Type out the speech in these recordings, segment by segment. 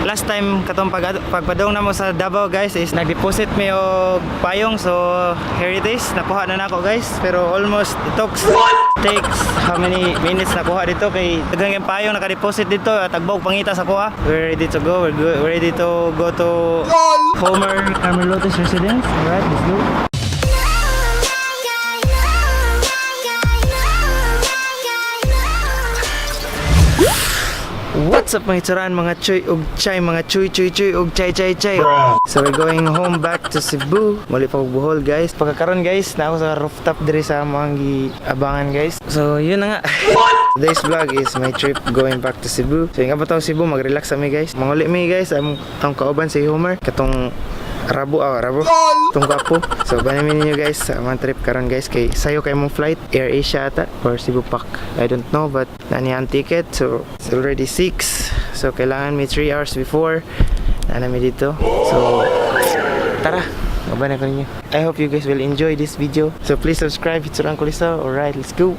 Last time katong pagpadong namo sa Davao, guys, is nag-deposit mi og payong, so here it is, nakuha na nako, guys, pero almost it takes how many minutes nakuha dito kay daghang yung payong naka-deposit dito at agbog pangita sa kuha. We're ready to go. We're ready to go to Homer Carmelotes residence. Alright, let's go. What's up, mga itsuraan, mga chuy ug chay, mga chuy chuy chuy ug chay chay chay. So we're going home back to Cebu. Muli pa kog Bohol, guys. Pagkakaron, guys, na ako sa rooftop diri sa among giabangan, guys. So yun na nga. Today's vlog is my trip going back to Cebu. So yung ba Cebu, mag-relax kami, guys. Manguli mi, guys, among tong kauban si Homer katong Rabo, ah, rabo. Itong gwapo. So, banin ninyo, guys, sa among trip karon, guys, kay sayo kay mong flight, Air Asia ata or Cebu Pac. I don't know, but nani ang ticket. So, it's already 6. So, kailangan may 3 hours before. Nana mi dito. So, tara. Maban ko ninyo. I hope you guys will enjoy this video. So, please subscribe. It's Urang Kulisa. Alright, let's go.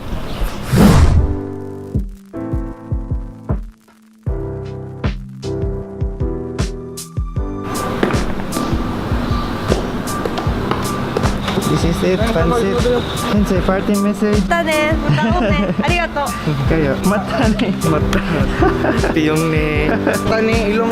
This is it, pansit. Sensei, party message. またね。また会おうね。ありがとう。 Kayo, mata ni. Mata. Piyong ni. Mata ni ilong.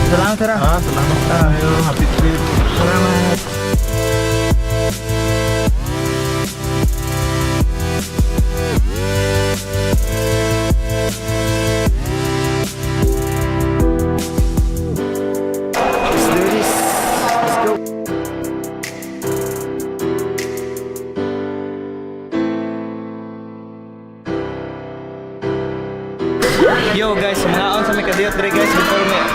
Salamat, sir. Ah, salamat tayo. Happy trip. Salamat. Let's do this. Let's go. Yo guys, mga on sa may kadiyot diri, guys,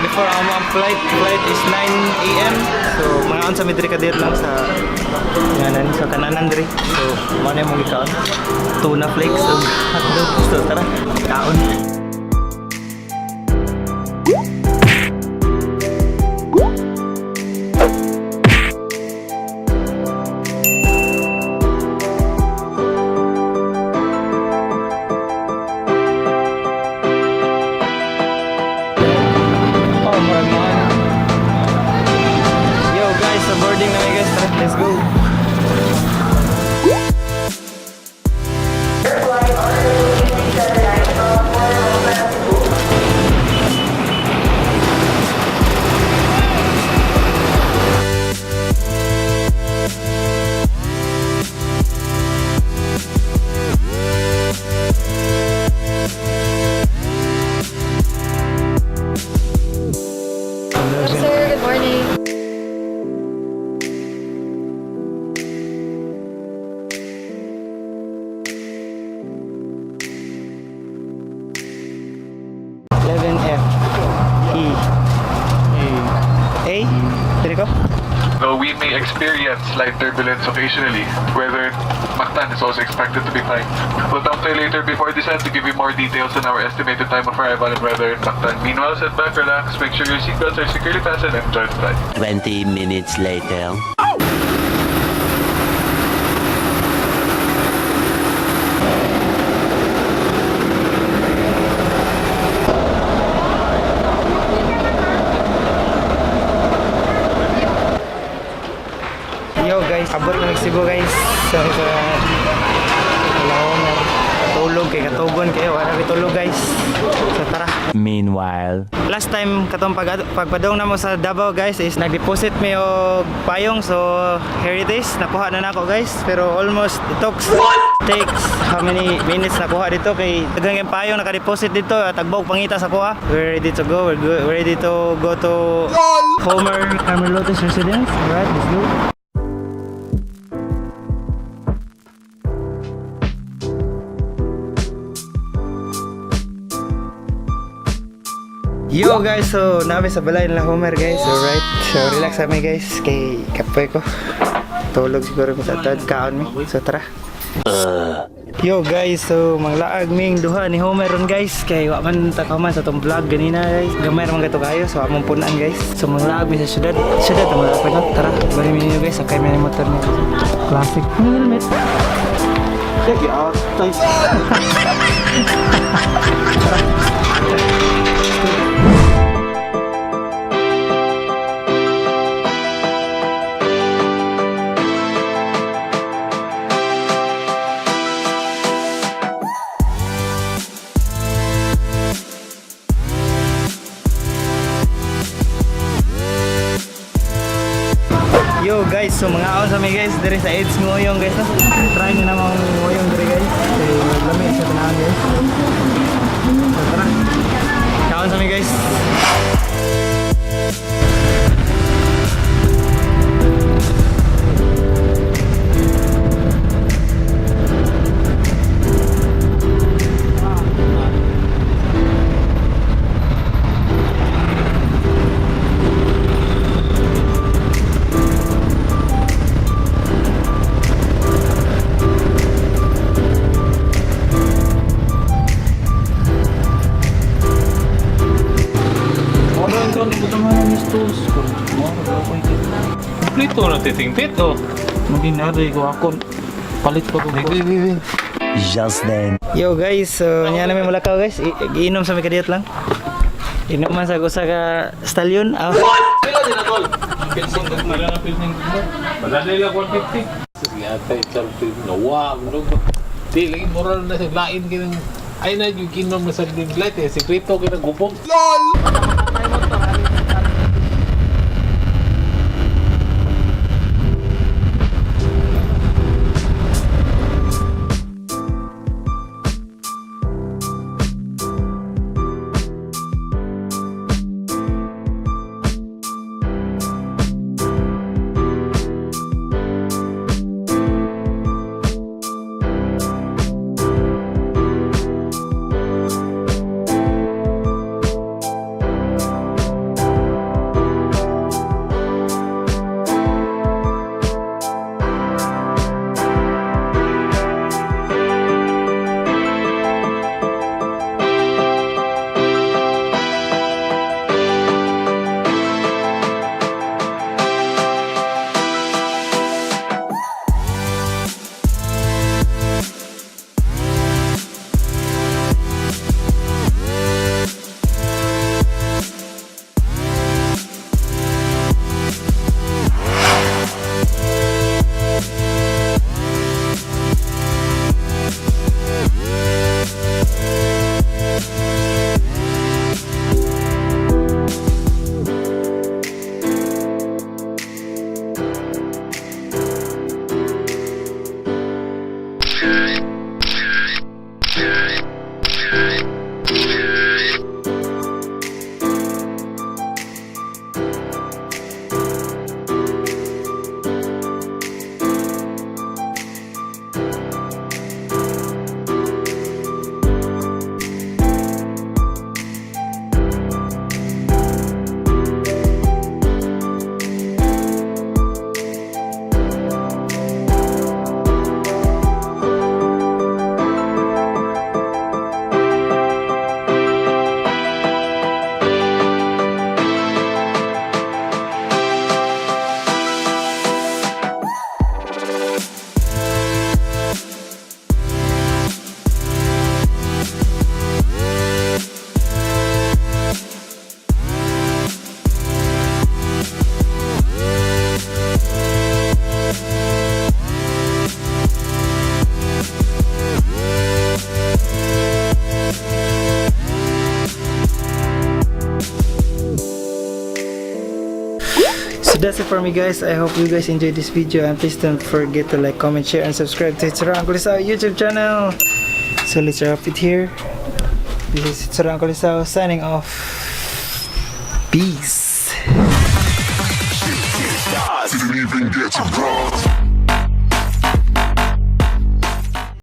before ang among flight is 9 AM. So mga on sa may diri kadiyot lang sa nganan sa kananan diri. So mao na imong gikaon. Tuna flakes ug hotdog. So tara, kaon. Oh, murag mo ano. Yo guys, sa boarding na mi, guys. Tara, let's go. Sir, good morning. 11 F E A. Diri ko? Though we may experience slight turbulence occasionally, weather in Mactan is also expected to be fine. We'll talk to you later before descent to give you more details on our estimated time of arrival and weather in Mactan. Meanwhile, sit back, relax, make sure your seatbelts are securely fastened, and enjoy the flight. 20 minutes later. Yo guys, abot na Cebu, guys. So sa kailangan na tulog kay katugon kayo, wala may tulog, guys. So tara. Meanwhile. Last time katong pagpadong namo sa Davao, guys, is nag-deposit mi og payong, so here it is, nakuha na nako, guys, pero almost it takes how many minutes nakuha dito kay daghang yung payong naka-deposit dito at agbog pangita sa kuha. We're ready to go. We're ready to go to Homer Carmelotes residence. Alright, let's go. Yo guys, so naa mi sa balay nila Homer, guys. Alright. So relax kami, guys, kay kapoy ko. Tulog siguro mi sa tad kaon mi. So tara. Yo guys, so manglaag ming duha ni Homer ron, guys, kay wa man ta kahuman sa atong vlog ganina, guys. Gamay ra man kato kayo, so among punan, guys. So manglaag mi sa syudad. Syudad ang malaag no. Tara, bali mi ninyo, guys, sakay mi ni motor ni. Classic. Ang helmet. Sige, atay. Yo guys, so mangaon sa mi, guys, diri sa AIDS Ngoyong, guys. No? Try niyo namang ngoyong diri, guys. Kay lami sa tanawan, guys. So tara. Kaon sa mi, guys. Kompleto na titing pito. Maging ko ako. Palit pa ko. Just then. Yo guys, so nya namin mulakaw, guys. Iinom sa mi kadiyot lang. Inom man sa usa ka stallion. Ah. Pila din na tol. Pilsing ko pila na pilsing ko. Wala nila 150. Sige atay chalti nawa mo. Di lagi moral na sa lain kinang ay na yung kinom na sa light eh sekreto kinang gupong. So that's it for me, guys. I hope you guys enjoyed this video and please don't forget to like, comment, share and subscribe to Hitsura Uncle Isao YouTube channel. So let's wrap it here. This is Hitsura Uncle Isao signing off. Peace. Didn't even get to cross.